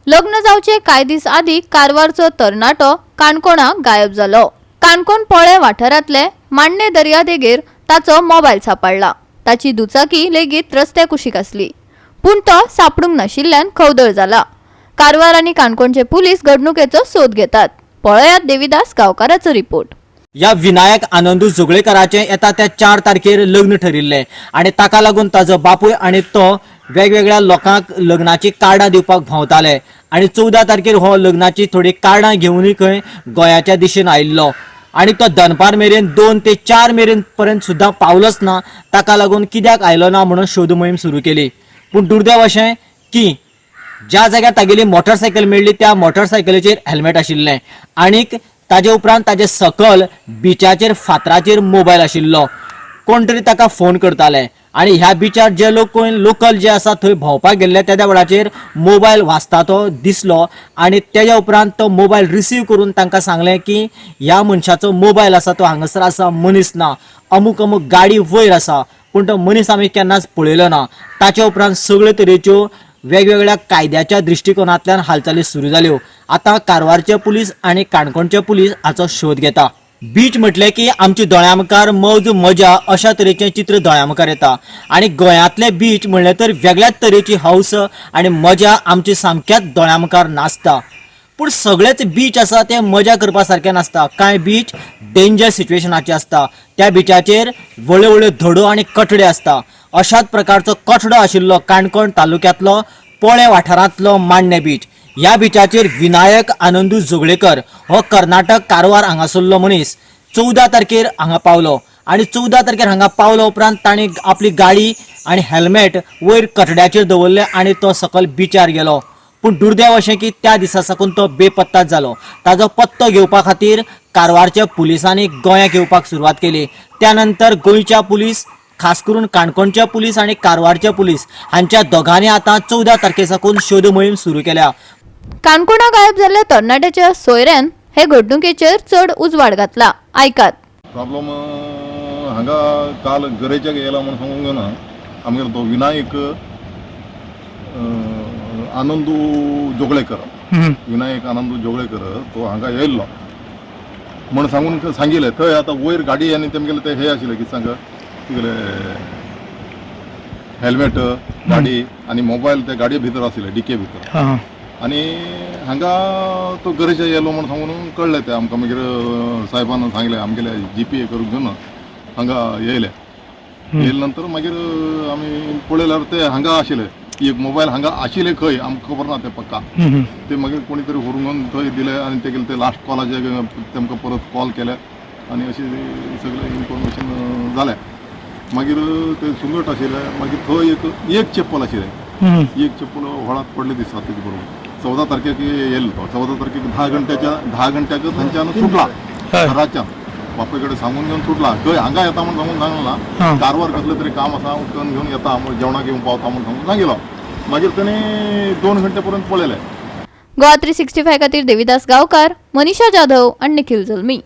लग्न जावचे कांय दीस आदीं कारवारचो तरणाटो काणकोणा गायब जालो. काणकोण पोळे वाठारांतले मांडणे दर्यादेगेर ताचो मोबायल सांपडला. ताची दुचाकी लेगीत रस्त्या कुशीक आसली, पूण तो सापडूंक नाशिल्ल्यान खवदळ जाला. कारवार आनी काणकोणचे पुलीस घडणुकेचो सोद घेतात. पळयात देविदास गांवकाराचो रिपोर्ट. या विनायक आनंदू जोगळेकराचें येता त्या 4 तारखेर लग्न ठरिल्लें आनी ताका लागून ताजो बापूय आनी तो वेगवेगळ्या लोकांक लग्नाची कार्डां दिवपाक भोंवताले आनी 14 तारखेर हो लग्नाची थोडी कार्डां घेवनूय खंय गोंयाच्या दिशेन आयिल्लो आनी तो दनपार मेरेन 2 ते 4 मेरेन पर्यंत सुद्दां पावलोच ना. ताका लागून कित्याक आयलो ना म्हणून शोध मोहीम सुरू केली. पूण दुर्दैव अशें की ज्या जाग्यार तागेली मोटरसायकल मेळ्ळी त्या मोटरसायकलीचेर हेल्मेट आशिल्लें आनीक ताजे उपरांत ताजे सकल बिचाचेर फातराचेर मोबायल आशिल्लो. कोण तरी ताका फोन करताले आनी ह्या बिचार जे लोक कोण लोकल जे आसा थंय भोंवपाक गेल्ले तेद्या वेळाचेर मोबायल वाजता तो दिसलो आनी तेज्या उपरांत तो मोबायल रिसीव करून तांकां सांगलें की ह्या मनशाचो मोबायल आसा तो हांगासर आसा, मनीस ना, अमूक अमूक गाडी वयर आसा, पूण तो मनीस आमी केन्नाच पळयलो ना. ताच्या उपरांत सगळे तरेच्यो वेगवेगळ्या कायद्याच्या दृश्टिकोनांतल्यान हालचाली सुरू जाल्यो. आतां कारवारचे पुलीस आनी काणकोणचे पुलीस हाचो शोध घेता. बीच म्हटलें की आमच्या दोळ्यां मुखार मौज मजा अशा तरेचें चित्र दोळ्यां मुखार येता आनी गोंयांतले बीच म्हणलें तर वेगळ्याच तरेची हौस आनी मजा आमची सामक्याच दोळ्यां मुखार नाचता. पूण सगळेच बीच आसा ते मजा करपा सारके नासता. कांय बीच डेंजर सिच्युएशनाचे आसता. त्या बिचाचेर व्हडल्यो व्हडल्यो धडो आनी कठडे आसता. अशाच प्रकारचो कठडो आशिल्लो काणकोण तालुक्यांतलो पोळे वाठारांतलो मांडणे बीच. ह्या बिचाचेर विनायक आनंदू जोगळेकर हो कर्नाटक कारवार हांगासरलो मनीस 14 तारखेर हांगा पावलो आनी 14 तारखेर हांगा पावलो उपरांत ताणें आपली गाडी आनी हेल्मेट वयर कठड्याचेर दवरलें आनी तो सकल बिचार गेलो. पूण दुर्दैव अशें की त्या दिसा साकून तो बेपत्ताच जालो. ताजो पत्तो घेवपा खातीर कारवारच्या पुलिसांनी गोंयाक येवपाक सुरवात केली. त्यानंतर गोंयच्या पुलीस, खास करून काणकोणच्या पुलीस आनी कारवारच्या पुलीस हांच्या दोगांनी आतां 14 तारखे साकून शोध मोहीम सुरू केल्या. काणकोणा गायब जाल्ल्या तरणाट्याच्या सोयऱ्यान हे घडणुकेचेर चड उजवाड घातला. आयकात. प्रॉब्लम हांगा काल गरेच्याक येयला म्हूण सांगूंक ना. आमगेलो तो विनायक आनंदू जोगळेकर, विनायक आनंदू जोगळेकर तो हांगा येयल्लो म्हण सांगून सांगिल्लें. थंय आतां वयर गाडी आनी तेमगेले ते हे आशिल्ले, कितें सांग, तुगेले हेल्मेट, गाडी आनी मोबायल ते गाडये भितर आशिल्ले, डिके भितर. आनी हांगा तो गरेच्या येयलो म्हण सांगून कळ्ळें तें आमकां. मागीर साहेबान सांगलें, आमगेले जी पी ए करून घेवन हांगा येयले. येयले नंतर मागीर आमी पळयल्यार ते हांगा आशिल्ले, एक मोबायल हांगा आशिल्ले खंय आमकां खबर ना तें पक्का. ते मागीर कोणी तरी व्हरून घेवन थंय दिले आनी ते ते लास्ट कॉलाचे तेमकां परत कॉल केले आनी अशें सगळें इन्फॉर्मेशन जालें. मागीर ते सुंगट आशिल्लें. मागीर थंय एक एक चप्पल आशिल्लें, एक चप्पल व्हळांत पडलें दिसता तेजे बरोबर. 14 तारखेक येयलो तो. 14 तारखेक 10 घंट्याक थंयच्यान सुटला घराच्यान, बापाय कडेन सांगून घेवन सुटला. खंय हांगा येता म्हूण सांगून सांगला, कारवार कसलें तरी काम आसा, उठून घेवन येता म्हूण, जेवणाक येवन पावता म्हूण सांगून सांगिल्लो. मागीर तेणी 2 घंटे पर्यंत पळयलें. गोवा 365 खातीर देविदास गांवकार, मनीषा जाधव आनी निखिल जल्मी.